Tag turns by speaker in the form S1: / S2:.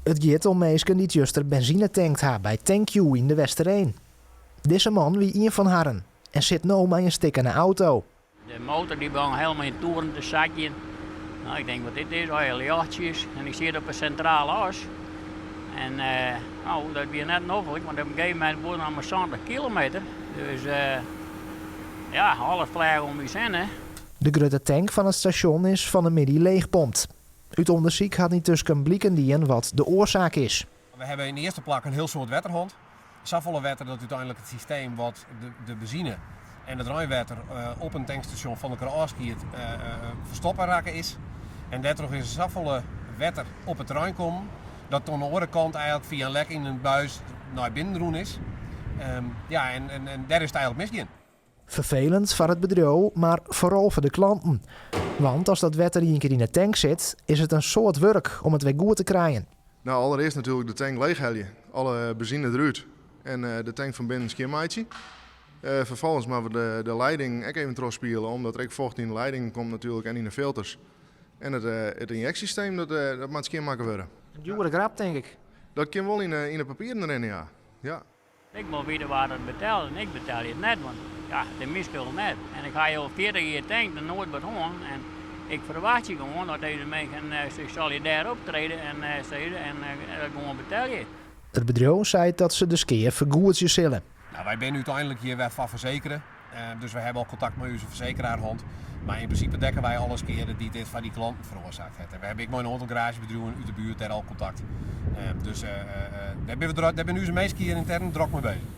S1: It giet om minsken dy't juster benzine tankt ha by Tank-U yn De Westereen. Dizze man wie ien fan harren en sit no mei in stikkene auto.
S2: De motor die begon helemaal in toeren te zakjen. Nou, ik denk wat dit is, oh ja, ljochtsjes. En ik siet op de sintrale as. En uh, nou, dat wie net noflik, want op in gegeven momint wurde noch mar 70 kilometer. Dus uh, ja, alles fleach om ús hinne.
S1: De grutte tank fan it stasjon is fan 'e middei leechpompt. Ut ûndersyk hat yntusken bliken dien wat de oarsaak is.
S3: We hawwe yn de earste plak in hiel soad wetter hân. Safolle wetter dat úteinlik it systeem wat de benzine en it reinwetter op in tankstasjon fan elkoar ôfskiedt ferstoppe rakke is. En dêrtroch is der safolle wetter op it terrein kommen dat it oan de oare kant eigentlik fia in lek yn in buis nei binnen rûn is. Ja, en dêr is it eigentlik misgien.
S1: Ferfelend foar it bedriuw, mar foaral foar de klanten. Want as dat wetter ien kear yn 'e tank sit, is it in soad wurk om it wer goed te krijen.
S4: Nou, allereerst natuerlik de tank leechhelje, alle benzine derút en de tank fan binnen skjinmeitsje. Ferfolgens moatte we de leiding ek even trochspiele, omdat der ek focht yn de leidingen komt natuerlik en yn de filters. En it ynjeksjesysteem dat moat skjinmakke wurde.
S1: In djoere grap, tink ik.
S4: Dat kin wol yn de papieren rinne, ja. Ja.
S2: Ik wol witte wa't it betellet en ik betelje it net, want ja, it is myn skuld net. En ik ha hjir al 40 jier tankt en noait wat hân en ik ferwachtsje gewoan dat dizze minsken sich solidêr optrede en sizze en dat gewoan betelje.
S1: It bedriuw seit dat se de skea fergoedzje sille.
S3: Nou, wy binne úteinlik hjir wer foar fersekere. Dus we hawwe al kontakt mei ús fersekeraar hân. Mar yn prinsipe dekke wy alle skea dy't dit foar dy klanten feroarsaakt hat. En we hawwe ek mei in oantal garaazjebedriuwen út de buert dêr al kontakt. Dus dêr binne we, dêr binne ús minsken hjir yntern drok mei beuzich.